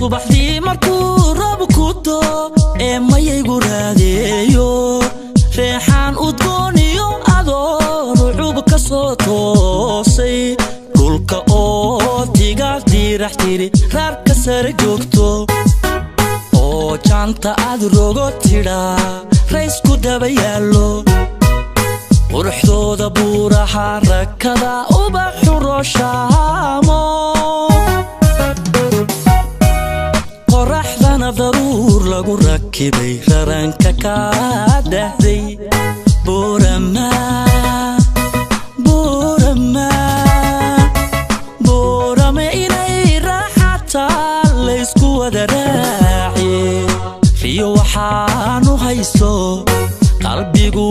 Subaxdii markuu roob ku doo ee mayaygu raadeeyo, reexaan udgooniyo adoo rucub ka soo toosay, dhulka oo tigaad diirax tiri raarka sare joogto, oo jaanta aad rogo tidhaa raysku daba yaallo, quruxdooda buuraha rakada ubaxu rooshaamo, qoraxdana daruur lagu rakibay raranka kaa dahday. Boorama, Boorama, Boorama, inay raaxataa laysku wada raaciye. Riyo waxaanu haysto qalbigu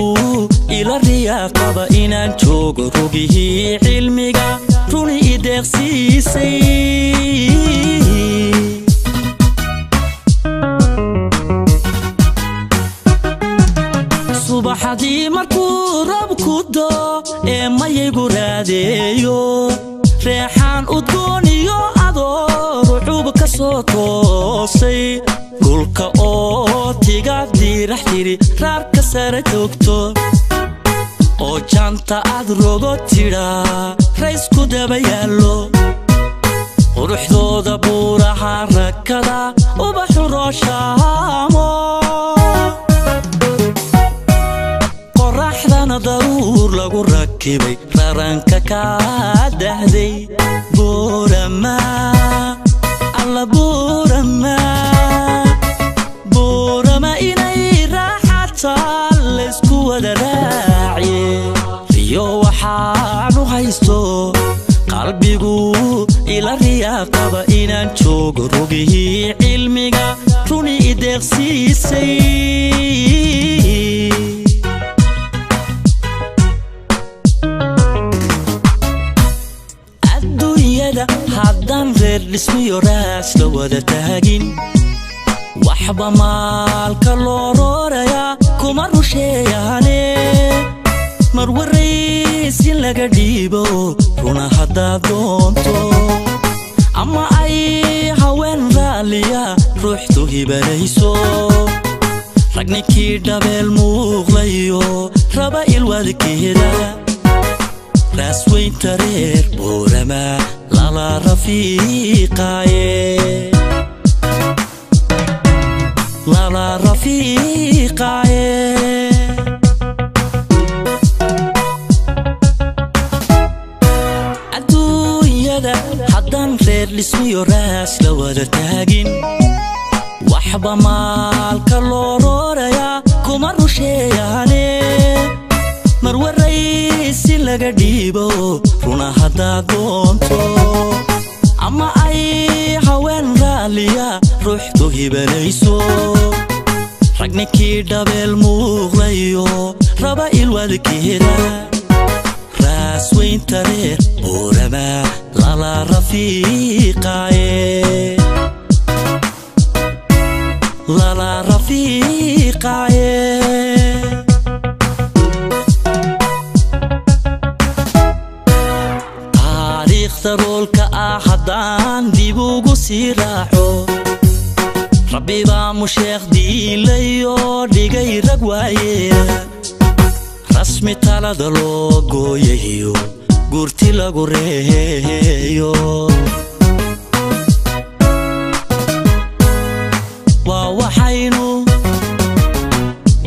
ila riyaa qaba inaan joogo rugihii cilmiga runi i deeqsiisay. Subaxdii markuu roob ku doo ee mayaygu raadeeyo, reexaan udgooniyo adoo rucub ka soo toosay, dhulka oo tigaad diirax tiri raarka sare joogto, oo jaanta aad rogo tidhaa raysku daba yaallo, quruxdooda buuraha rakada ubaxu rooshaamo, qoraxdana daruur lagu rakibay raranka kaa dahday. Boorama, alla Boorama, Boorama, inay raaxataa laysku wada raaciye. Riyo waxaanu haysto qalbigu ila riyaa qaba inaan joogo rugihii cilmiga runi i deeqsiisay. Adduunyada haddaan reer dhismiyo raas la wada taagin, waxba maalka loo roorayaa kuma rusheeyaane. Marwarays in laga dhiibo runa haddaad doonto, ama ay haween raalliya ruuxtu hibanayso, ragninkii dhabeel muuqlayo raba ilwadkeeda, raasweynta reer Boorama lala rafiiqaaye, lala rafiiqaaye. Adduunyada haddaan reer dhismiyo raas la wada taagin, waxba maalka loo roorayaa kuma rusheeyaane. Marwaraysi laga dhiibo runa haddaad doonto, ama ay haween raalliya ruuxtu hibanayso, ragninkii dhabeel muuqlayo raba ilwadkeeda, raasweynta reer Boorama lala rafiiqaaye, lala rafiiqaaye. Taariikhda roolka ah haddaan dib ugu sii raaxo, rabbi baa musheekh diilayoo dhigay rag waayeela, rasmi talada loo gooyayo gurti lagu reeyo. Waa waxaynu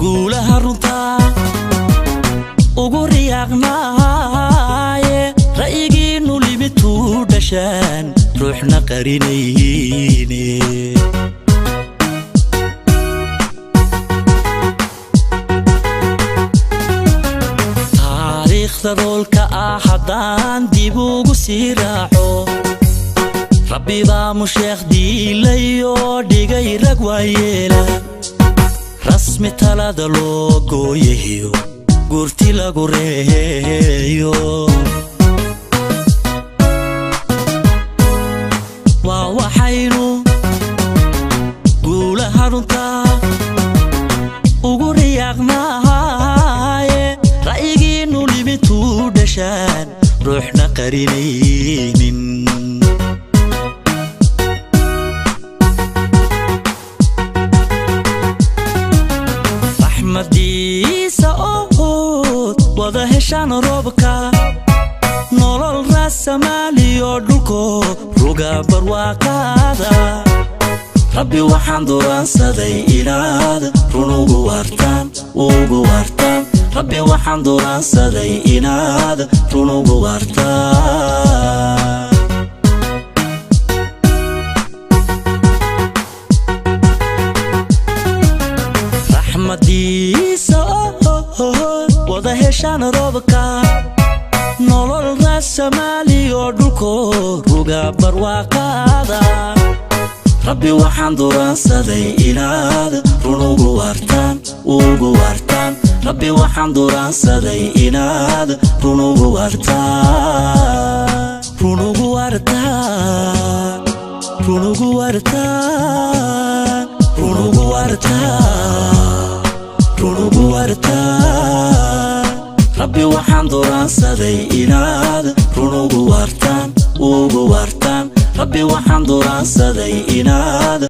guulaha runtaa ugu riyaaqnaaye, ra'yigiinnu limituu dhashaan ruuxna qarinayne. Taariikhda roolka ah haddaan dib ugu sii raaxo, rabbi baa musheekh diilayoo dhigay rag waayeela, rasmi talada loo gooyayo gurti lagu reeyo. Waa waxaynu guulaha runtaa ugu riyaaqnaaye, ra'yigiinnu limituu dhashaan ruuxna qarinaynin. Heshaan roobka, nolol raasamaaliyo dhulko ruga barwaaqaada. Rabbi waxaan duraansaday inaad run ugu waartaan, ugu waartaan. Rabbi waxaan duraansaday inaad run ugu waartaan. Raxmadiisa wada heshaan roobka, nolol raasamaaliyo dhulko ruga barwaaqaada. Rabbi waxaan duraansaday inaad run ugu waartaan, ugu waartaan. Rabbi waxaan duraansaday inaad run ugu waartaan, run ugu waartaan, run ugu waartaan, run ugu waartaan, run ugu waartaan. Rabbi waxaan duraansaday inaad run ugu waartaan, ugu waartaan. Rabbi waxaan duraansaday inaad